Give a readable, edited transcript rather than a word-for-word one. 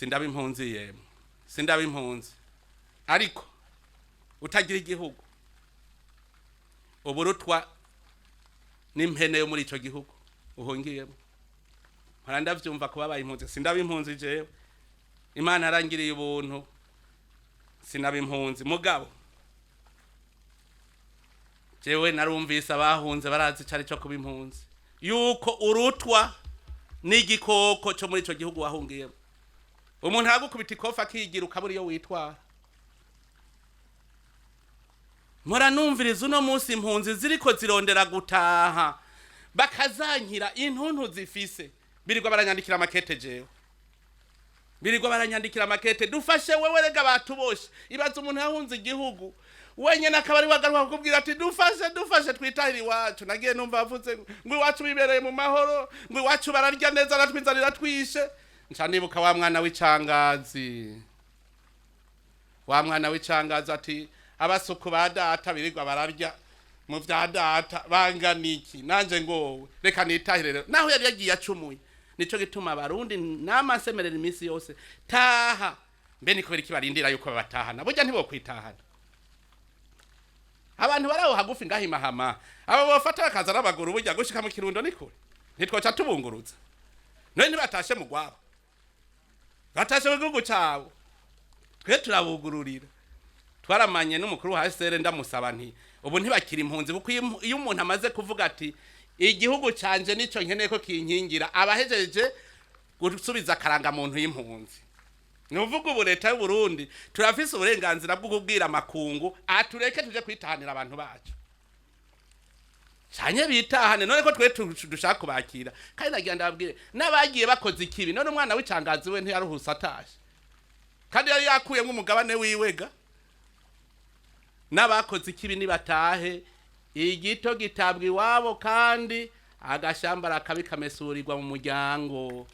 Sindaba impunzi yemwe, sindaba impunzi, ariko utagira igihugu uburutwa n'impene yo muri ico gihugu uhungiyemo. Mpora ndavyumva kubabaye impunzi. Sindaba impunzi jewe, Imana yarangiriye ubuntu, sinaba impunzi. Mugabo jewe narumvise abahunze barazi icari co kuba impunzi, yuko urutwa n'igikoko co muri ico gihugu wahungiyemo. Umuntu aragukubita ikofi akigira, ukabura iyo witwara. Mpora numviriza uno munsi impunzi ziriko zirondera gutaha, bakazankira intuntu zifise. Birirwa baranyandikira amakete jewe, birirwa baranyandikira amakete: "Dufashe wewe, rega batuboshe." Ibaza umuntu yahunze igihugu wenyene akaba ari wagaruka kukubwira ati: "Dufashe, dufashe twitahire iwacu." Nagiye numva bavuze ngo iwacu bibereye mu mahoro, ngo iwacu bararya neza, natwinzanira twishe. Nca nibuka wa mwana w'icangazi, wa mwana w'icangazi ati: "Abasuku ba data birirwa bararya mu vya data bangana iki? Nanje ngowe reka nitahire rero." Naho yari yagiye acumuye. Nico gituma Abarundi namasemerera iminsi yose: taha. Mbe ni kubera iki barindira yuko babatahana? Burya ntibokwitahana. Abantu bari aho hagufi ngaho imahama, abo bofata bakaza n'amaguru, burya gushika mu Kirundo ni kure, ntitwoca tubunguruza. None ntibatashe mu gwabo, batashe mu gihugu cabo, twe turabugururira. Twaramanye n'umukuru wa HCR, ndamusaba nti: "Ubu ntibakiri impunzi," kuko iyo umuntu amaze kuvuga ati: "Igihugu canje nico nkeneye ko kinkingira," abahejeje gusubiza akarangamuntu y'impunzi. Ni uvuga ubu leta y'u Burundi turafise uburenganzira bwo kubwira amakungu atureke tuje kwitahanira abantu bacu, canye bitahane. None ko twe dushaka kubakira. Kandi nagira ndababwire n'abagiye bakoze ikibi. None umwana w'icangazi we ntiyaruhuse atashe kandi yari yakuyemwo umugabane wiwe ga? N'abakoze ikibi nibatahe, igito gitabwa iwabo, kandi agashambara kabi kamesurirwa mu muryango.